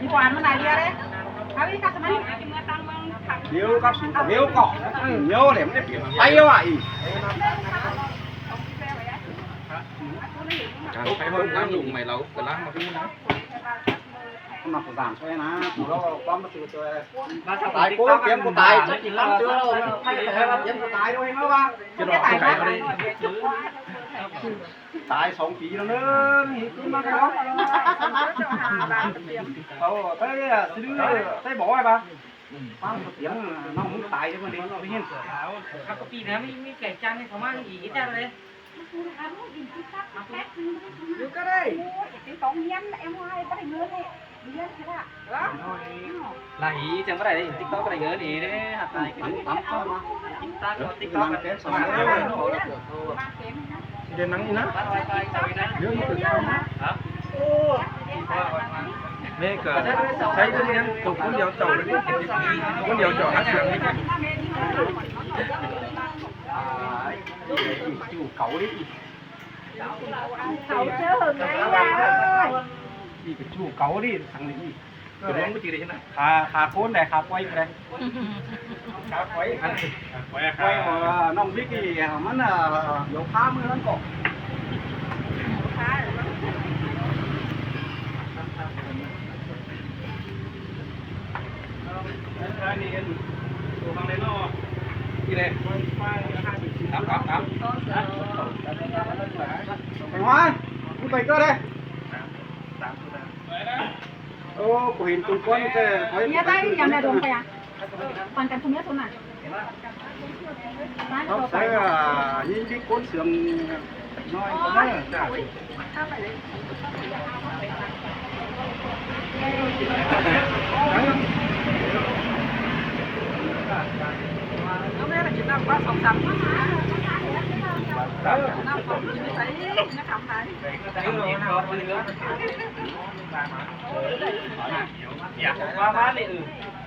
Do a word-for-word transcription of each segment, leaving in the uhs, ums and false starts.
Đi quán mà này đi đấy. Hãy đi cắt cho mình. Hiếu cắt, hiếu cỏ. Hiếu để mình phải hiếu à, ý. Phải hơn lắm, đụng mày lâu, cái lắm mà không. Nó cũng giảm thôi nè, cũng lo lo bấm cái từ từ. Tài cô kiếm của tài, chắc chỉ lắm chưa? Phải phải là kiếm của tài thôi nó ba. Cái đó không phải. Tài sống phí nó nữa, thì cứ mắc đó. Ồ, thế à, thế đứa, thế bỏ ai ba? Bấm cái tiếng nó không tài chứ mà đi, nó hiên. Các cái pi này mới mới cải trang thì không mang gì hết ra đấy. Ủa, cái bóng hiến em hai bắt anh ngứa này. Hiến thế ạ. Là ý chẳng bắt này TikTok bắt này ngứa thì đấy, hạt tài cái tắm tắm cho nó. TikTok, TikTok. Đi đến nắng đi nắng. Hả? Mẹ cả. Thấy cái nhắn, tụi con đèo chậu đấy. Con đèo chậu hát sướng. Chủ cấu đi. Cấu chứ, ngay ra ơi. Đi cái chủ cấu đi, thằng này đi. Cái bóng cái gì đấy chứ nào? Khả, khả cốn này, khả quay cái này. Khả quay. Khả quay. Quay mà, à, nòng Vicky, à, mắn, à, dấu phá mưa lắm cỏ. Thằng Hoan, đi bày cơ đây. Ô, của hình tụi con kìa, có. Nhớ tay, nhắm là đúng kìa. Còn cần không nhớ số nào. Không, phải, à, nhìn cái cốn sướng nói có nhớ. Ba ba đi, ừ.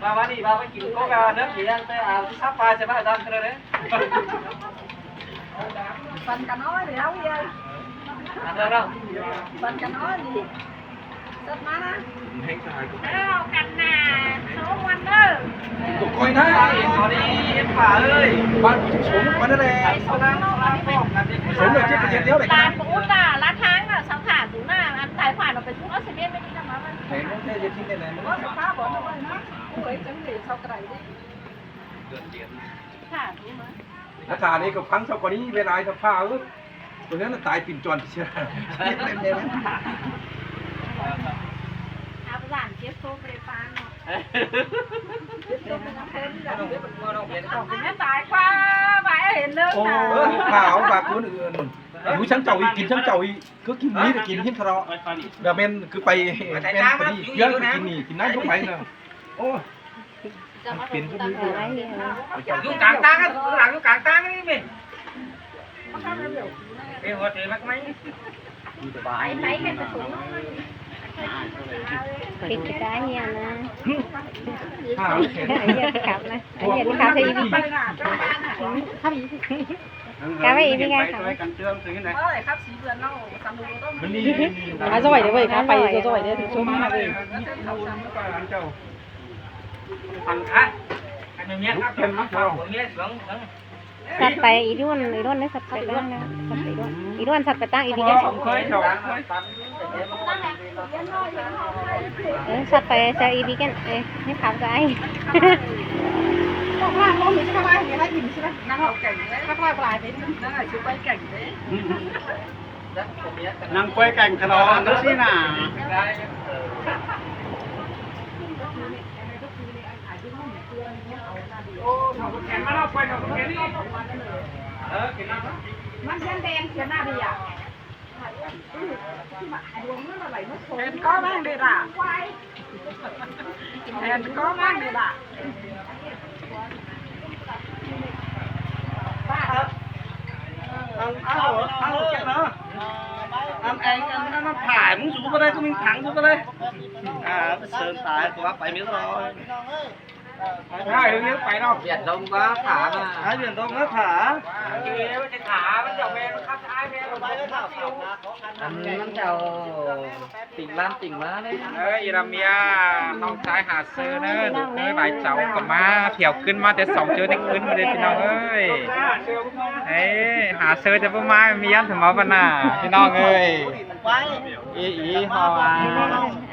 Ba ba đi, ba ba kỉn cốc à, nước thì ăn, à, sắp pha sẽ ba dăm cái đấy. Phần cả nói thì không vậy. Ăn đâu đâu. Phần cả nói gì? Sắp má đó. Đâu, cần nà, số one đó. Tụi coi đó. Có đi, em bà ơi. Ba số one đó đây. Số năm, số năm, số năm. Số này chứ, phải chết thiếu này. Là cũ là, là tháng là sao thả cũ là ăn tài khoản nó phải cũ nó sẽ biết mấy cái năm đó. Thế nó thế, thế này này. Nó sẽ phá bỏ nó vậy đó. Ôi, chẳng để sao cái này đi. Nó thả đi có phắng sau có đi, bên ai thả phá ư. Tụi nó tài pin tròn chứ. Áp giản tiếp xúc với phá nó. Tiếp xúc với nó thêm là biết một con. Nó tài khoa, bài ấy lên. Ồ, nào. Phá áo bạc cuốn. Dú sáng chầu ý, kín sáng chầu ý. Cứ kín mít là kín hiến thọ. Là bên cứ bay, bên phải đi, cứ kín mít, kín nắng không phải nữa. Ô. Ăn pin cũng được. Dú cáng táng á, dú lăng dú cáng táng đi mày. Ê, hoa thế mắc máy. Cái, cái cá hiền à. Hả? Hiền cặp này. Hiền cặp thì đi. Cá vậy thì gai cặp. Cá giỏi đấy vậy, cá bay rồi giỏi đấy, số mà vậy. Ăn cá. Ăn miếng cá. Sắp bay ý đuôn, ý đuôn đấy sắp bay tăng nữa. Sắp bay đuôn. Ý đuôn sắp bay tăng, ý đi cái. Ơ, sắp bay sao ý đi cái. Ê, nó khám cho anh. Năng quay cảnh cái đó, nó xin à. Nó dân đen kia nào đi à? Hên có mang đi ra. Hên có mang đi ra. Ăn, ăn, ăn, ăn, ăn, ăn, ăn phải, muốn rủ vào đây, có mình thắng rủ vào đây. À, sơn tài của bác phải miếng rồi. Hai đứa nhớ phải đâu. Biển Đông quá thả mà. Hai Biển Đông nó thả. Thả, nó chọc em, khắp ai em. Ăn nó chào tỉnh Lam tỉnh má đấy. Ơ, ý là mía, nong chái Hà Sơ nữa, được cái vài cháu có má, theoขึ้น มาแต่สอง เจอ ได้ขึ้นมาเลยพี่น้องเอ้ย. Ê, Hà Sơ cho bố má miếng thử máu vào nè, พี่น้องเอ้ย. Ý, ý, họ à.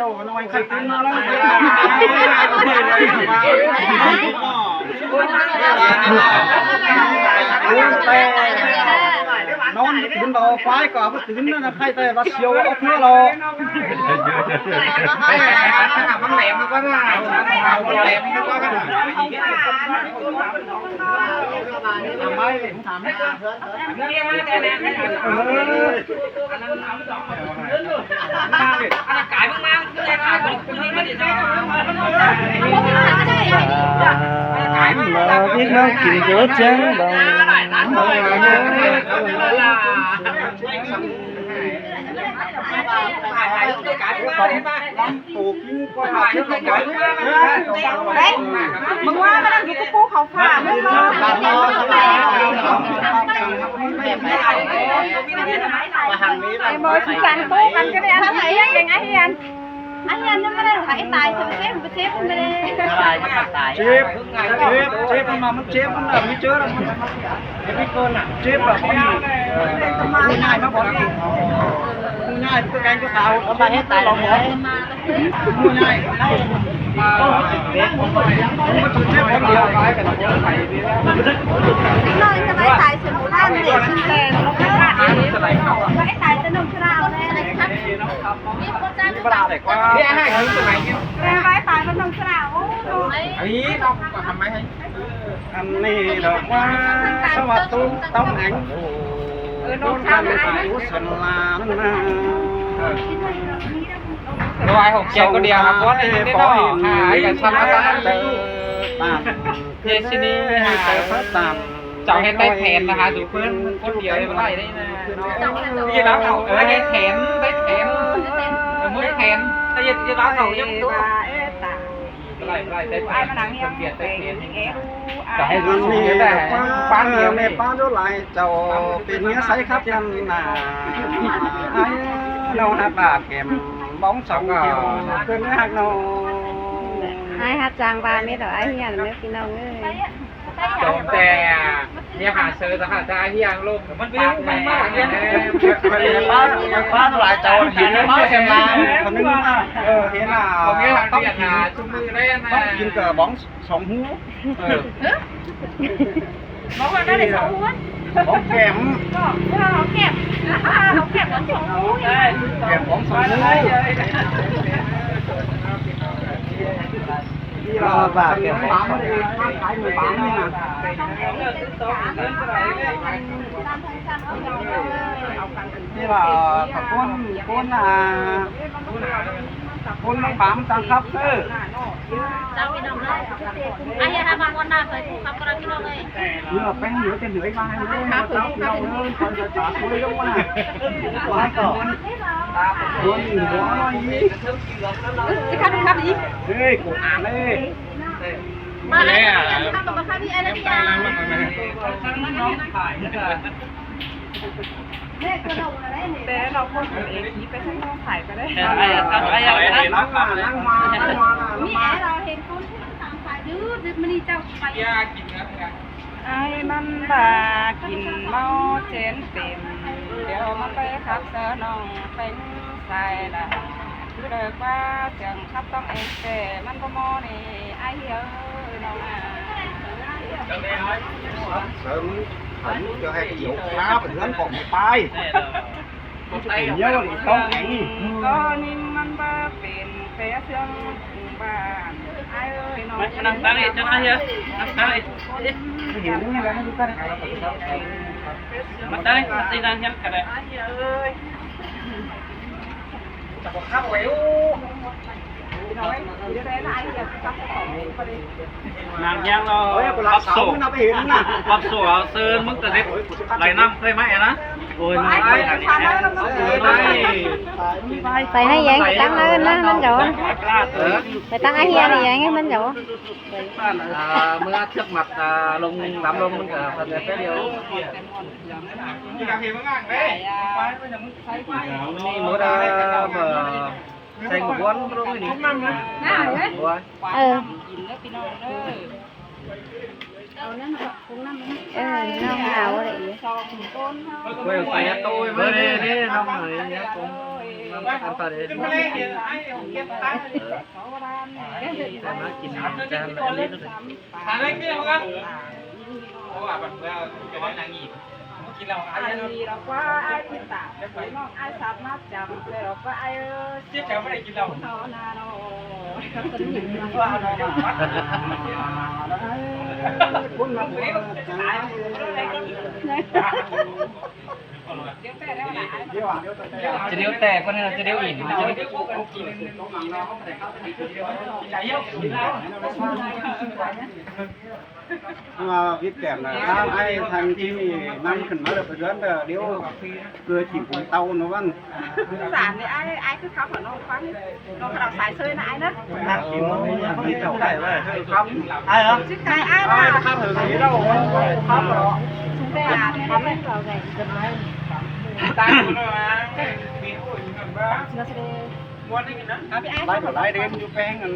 đâu, nó anh khai tính nó lắm. Nón bún đỏ khoái cả, bún tứn nó khai tay bác siêu, bác thưa lo. Bác lẻm nó quá, bác lẻm nó quá. Mà biết nó kín dấu chén bằng. Đấy, mừng hoa mà đang cái cô khẩu phả nữa mà. Em ơi, chị Trang Tú ăn cái này ăn thử nhé, đừng ai hiền. Ai hiền nhưng mà đang phải tài, phải xếp, phải xếp không đây. Chếp, chếp, chếp mà mình chếp mình là mình chứa đâu. Chếp là con gì? Cô nhai nó bón đi. Cô nhai cái canh cái táo, nó phải hết tài lòng bón. Cô nhai. Nói cái bài tài sửa một năm để xin tiền. Cái bài tài sửa nông thôn này. Cái bài tài sửa nông thôn. Ấy, nó có hàm máy hay? อันนี้ดอกว่าสวัสดีต้องแอง เออ น้องช้างหาย รู้สันลานนะ Rồi ai hộp chén có điều là có nên nên nó hả, ai cả săn nó săn. Thế xin đi hả, cháu hết tay thèn là hả, dù quên con điều em lại đây nè. Cái gì đó cậu, ơ, hết thèn, hết thèn. Ờ, mới thèn. Cái gì, cái gì đó cậu nhá. Cái này, cái này, cái này, phân biệt cái này. Cả hai อัน đứa นี้ này ดอกว่า bán nhiều แม่ này. ป้า ด้วยหลายเจ้า เป็นเมียใสครับนั่นน่ะ ไอ้เราหักปากแก้มบ้องสองเดียว เกินหักน้อง Ai hát chàng ba mét ở ai hiền nữa, พี่น้องเอ้ย. Chồng tè, nhà hàng sơ ta hả ta hiền luôn. Mình biết, mình mắc, mình biết. Mình biết, mình biết, ป้า ป้า หลายเจ้า เห็นแล้ว ป้า เสียงลาว คนนึง เออ เห็นอ่ะ ของเนี้ย ต้อง เรียน กิน หาชุมมือได้นะ ต้องกินกับบ้องสองหู เออ บอกว่าได้สองหัว ของแก้ม ก็เอาแก้ม เอาแก้มของสองหัว แก้มของสองหู นี่เราบาทแก้มของสองหู ขายหมูบางนี่นะ นี่เราตะโกน โกนอ่ะ โกนบางๆ จังครับเออ เจ้าพี่น้องเอ้ย ไอ้เหี้ย ถ้าบางวันหน้าเคยพูดครับ ก็ได้พี่น้องเอ้ย เนื้อแป้งเหนียวจะเหนื่อยมาให้เลย ครับ เจ้าพี่น้องเอ้ย คอยจะตามคุยกันมา มาก่อน โดนหนึ่งหัวหน่อย สิครับ ครับ อีก เฮ้ย กูอ่านเลย มาแล้ว ครับ มาครับ พี่ อะไรพี่ แต่เราคนเอกนี้ไปทางห้องถ่ายก็ได้ เออ เอา เอา เอา เอา นั่งมา นั่งมา นั่งมา นี่แอร์เราเห็นคนที่มันตามสายดื้อดื้อมันนี่เจ้าไป ไอ้มันบ่ากินเมาเจนเต็ม เดี๋ยวมันไปขับเสือน้องเป็นสายละ คือเลิกว่าเสียงขับต้องเองแต่มันก็มอนี่ไอ้เหี้ยเอ้ยน้องอ่ะ Sớm, sớm cho hẹ chiếu khá và dưỡng cổng cái pai. Có thể nhiều thì không. Có nên măn ba pên pé sương ba. Ai ơi, nó มานั่งตั้งเอง เจ้านายเอ้ย นั่งตั้งเอง Cái gì cũng như là nó cứ cắt. มาตั้งเอง มาตั้งเอง นั่งเฮียนกันเลย Ai ơi. Chẳng có khắp vậy. Nói, thì đây là ai hiểu, chắc có thể. นางย่างเรา Ôi, của ปรับ lạ สูตร sao nó phải hiểu nè. ปรับสูตรเอาเซิน มึงจะเด็ดไหลน้ำเคยไหมอะนะ โอ้ย ไม่ ไม่ ไม่ ไม่ ไปให้ยายตั้งแล้วนะ มันเดี๋ยว เออ ไปตั้งไอ้เฮียนี่ยายไง มันเดี๋ยว อ่า เมื่อเทือกหมัด อ่า ลง ลำลง มันก็พันกันแป๊บเดียว นี่หมด อ่า เอ่อ ใส่หมวกวัน ลงนี่ น่าเลย โอ้ย เออ เอานั่นก็คงนั่นนะ เออ น้องเอาอะไรอย่างเงี้ย เว้ย ใส่ยัดตู้ไว้ เว้ย นี่ นี่ น้องหน่อย ยัดตู้ น้ำตาลเลย มากินจานละนิดนึง อะไรกินเหล้ากัน โอ้ อ่ะ มันเพื่อจะได้นางอีก กินเหล้า อันนี้เราก็ไอ้ที่ตาน้องไอ้สัตว์มาจำเลย เราก็ไอ้เออ เจ๊แจ๋วไม่ได้กินเหล้า เขานาเรา จะเดี๋ยวแตกวันนี้เราจะเดี๋ยวอิ่ม Mà vịt kẻm là ai thành cái năm khẩn mà được phải dưỡng là điếu cứ chỉ cũng tàu nó vẫn. Sản thì ai, ai cứ khắp ở nó khoáng đi. Nó khắp đào sái sơi là ai đó. Ai đó? Chứ cái ai đó. Khắp ở đó. Chúng ta là khắp lên vào này. Tại nó là. Nó sẽ đi. Lai đêm du peng ăn